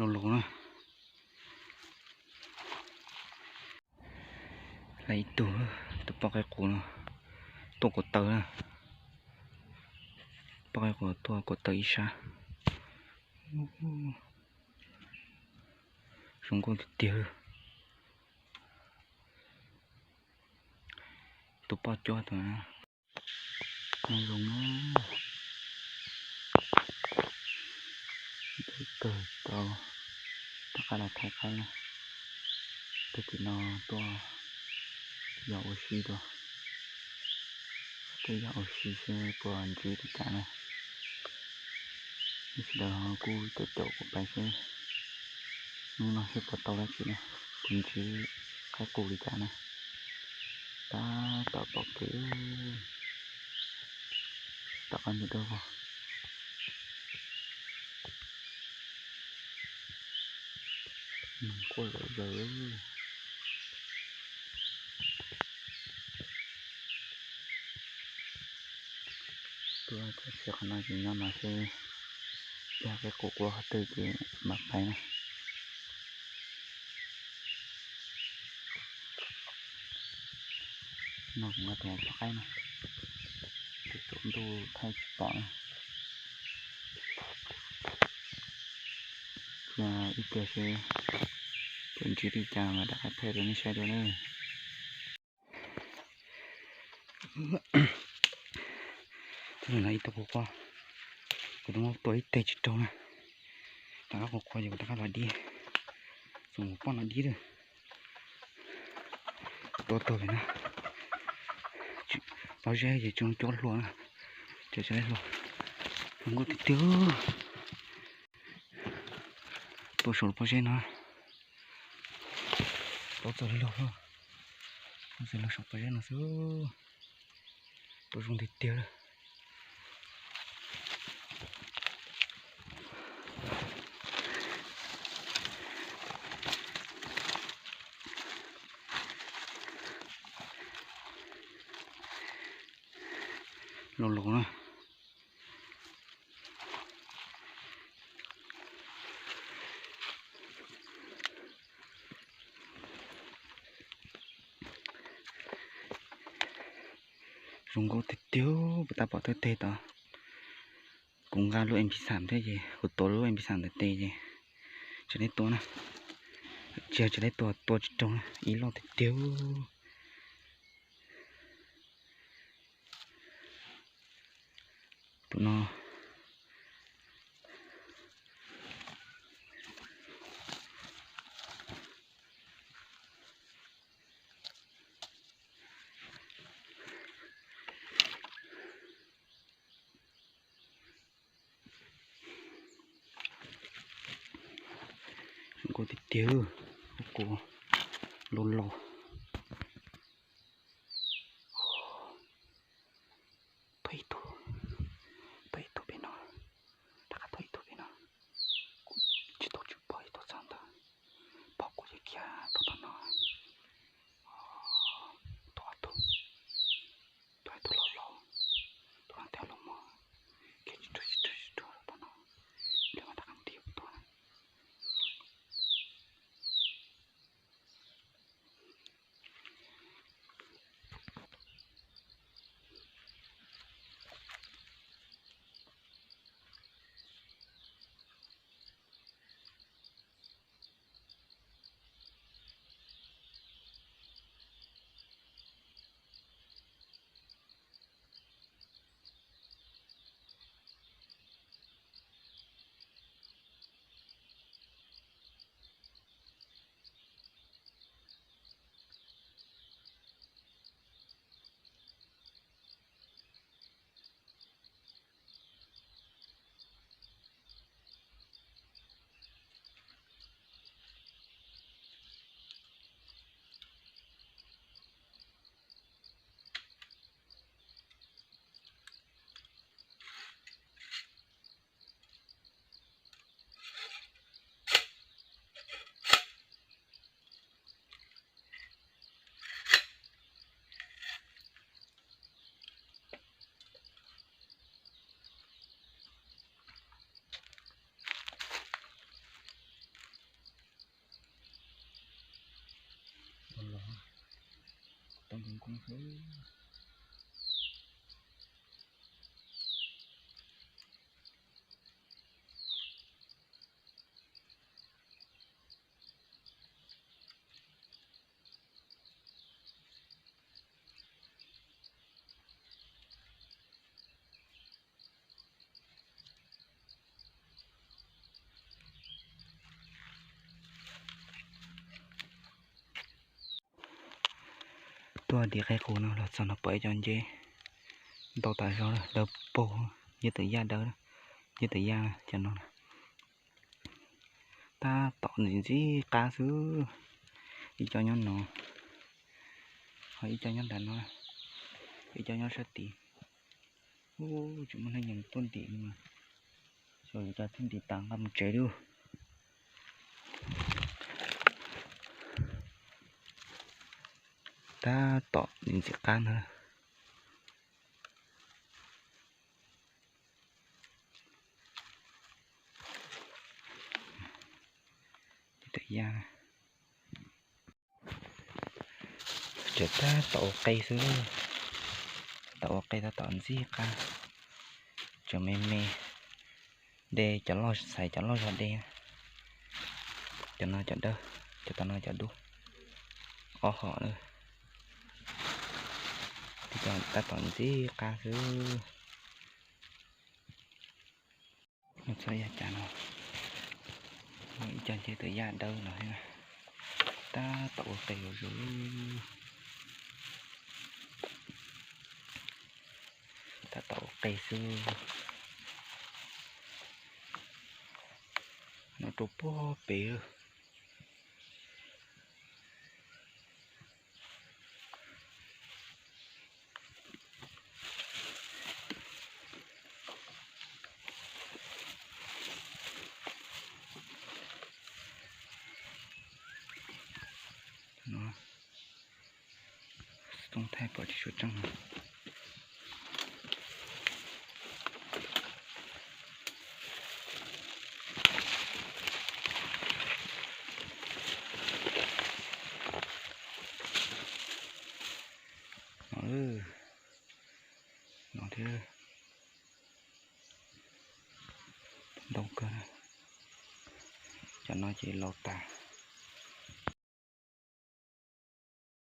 Laus laus na. Lawm ib tug, tus poj qaib qus no tuaj kuav taws na. Poj qaib qus tuaj kuav taws ib sab. Zoo nkauj tiag tiag. Tus poj cuab tus na. Zoo na. Tawg tau, rov qab los thaij qaib na. Tag kis no tuaj yos ua si dua. Tuaj yos ua si seb puas ntsib li cas na. Sawv daws ho kuj caum caum kuv pais seb hnub no seb puas tau dab tsi na, puas ntsib qaib qus li cas na. Tab tom pom kev, tom qab ntug dawb vog. Quaj zom zaws. Tuaj txog qhov no ces nyob no seb yog qaib qus quaj qhov twg ces mam pais na. No kuv nqa tus poj qaib no, tus tsaus ntuj thaij tsis pom na. Cia ib pliag seb puas ntsib li cas mas rov qab thaij rau nej saib dua na. Tus no ib tug quaj quaj, kuv twb muab tua ib teg tsis raug na. Rov qab quaj quaj ces kuv rov qab los dib, txhob mus poj no dib lawm. Tua tag li na, pob zeb ces tsis zoo cuab hlua na, tseem tsis laib hlua. Zoo nkauj tiag tiag. Tua saum lub pob zeb no, tua txog li lug, tua txog li lug saum pob zeb no xwb. Tua zoo tiag tiag li. Laus laus na. Zoo nkauj tiag tiag, puas tab pom thawj teg tod. Kuv nqa lub mp xam thiab ces kuv tuav lub mp xam ntawm tes ces tsis laib tua na. Tsis yog tsis laib tua, tua tsis raug na, ib loj tiag tiag. Tus no zoo nkauj tiag tiag, kuv laus laus. Tuaj ib tug, tuaj ib tug pem no, rov qab tuaj ib tug pem no. Kuv tsis tau tswm pom ib tug txog ntawd, pom kuv yeej khiav tuaj tom no. Tuaj ob tug, tuaj ib tug laus laus, tus no thiaj los mog, khiav tsis raug tsis raug tsis raug tom no, pliag mas rov qab nti mus tuaj na. Zoo nkauj xwb. Tuaj dim qe qus no los txog no pom ib co nceb ntau tas zog lawm, lawv paug, nceb tawm yaj dawb, nceb tawm yaj cov no. Tab tom ntxim ntxim qab xwb. Ib co nyob no, ho ib co nyob nram no, ib co nyob sab tid. Ub, tsis muaj neeg nyeem tuaj ntim li mas, xyov yuav cas thiaj ntim tas nqa mus tsev li. Tab tom ntxim ntxim qab ntag. Tawm yaj, tseem tab tom ua qe xwb, tab tom ua qe tab tom ntxim qab, tseem me me. De cov loj, xaiv cov loj zog de. Cov no cov dawb, cov tom no cov dub. Ob hom lawm. Tab tom ntxim qab xwb. Txhob yaj cas no, ib co nceb tawm yaj dawb no thiab. Tab tom ua qe zuj zus. Tab tom ua qe xwb. No rau puag pem lawm. Xov tooj thaij pom tsis tshua tseeb no. No, no thiab. Ntau kawg. Cov no ces laus tas.